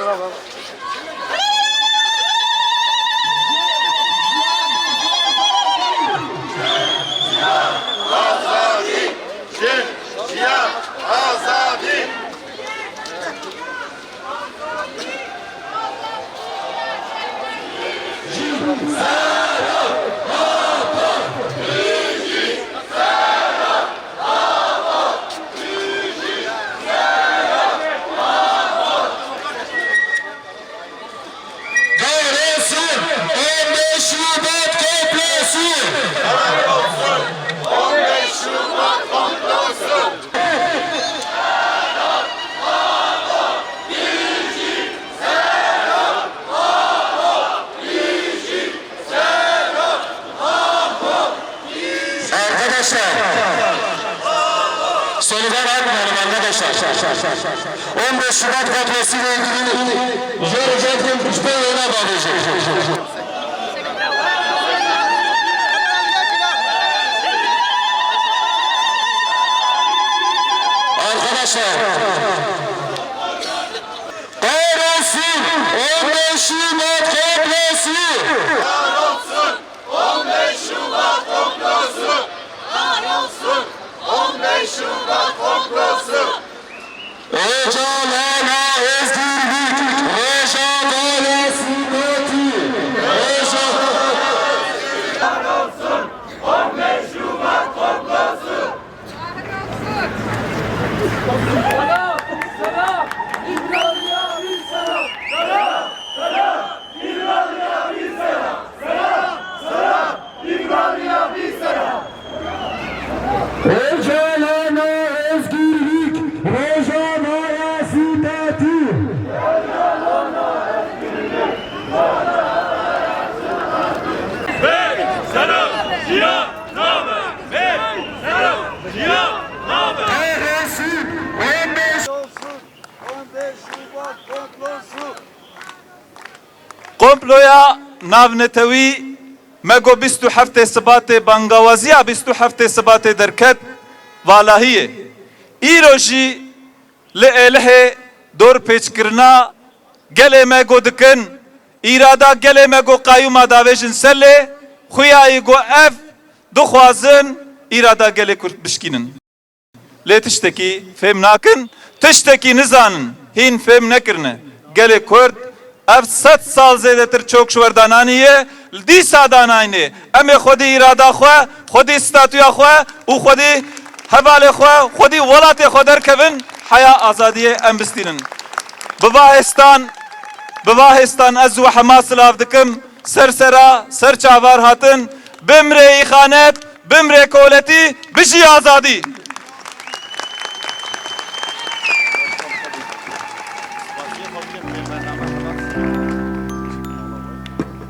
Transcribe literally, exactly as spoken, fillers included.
Kahrolsun! on beş Şubat komplosu! Kahrolsun! on beş Şubat komplosu! Arkadaşlar, solider atmayalım arkadaşlar. on beş Şubat komplosu ile ilgili Gelecek gün kuşta yola bağlayacak. Arkadaşlar, kahrolsun on beş Şubat komplosu! Kahrolsun on beş Şubat komplosu! Kahrolsun on beş Şubat komplosu! Öcalan'a özgürlük, Rojava'ya simeti, Rojava... Kahrolsun on beş Şubat komplosu! Kahrolsun! Selam, selam, İmralı'ya bir selam. Selam, selam, İmralı'ya bir selam. Selam, selam, İmralı'ya bir selam. Öcalan'a özgürlük, Rojava'ya simeti. Hey, selam, cihan, naber? Hey, selam, cihan, naber? Kahrolsun on beş Şubat komplosu! Komploya navnetewî me got bîst û heftê Sibatê, bangawaziya bîst û heftê Sibatê derket valahiyê. Îro jî li Êlihê dorpêçkirina gelê me got dikin, îrada gelê me got qayûma davêjin ser lê, xuyayî got ev dixwazin îrada gelê Kurd bişkînin. Lê tiştekî fêm nakin, tiştekî nizanin, hîn fêm nekirine. Gelê Kurd ev sed sal zêdetir çok ji wer dananî ye, li dîsa danayne. Em ê xwedî îrada xwe, xwedî statûya xwe û xwedî hevalê xwe, xwedî welatê xwe derkevin, heya azadiyê em bistînin. Bi va hêstan, bi va hêstan ez we hema silav dikim, ser sera, ser çavar hatin, bimrê îxanet, bimrê koletî, bijî azadî!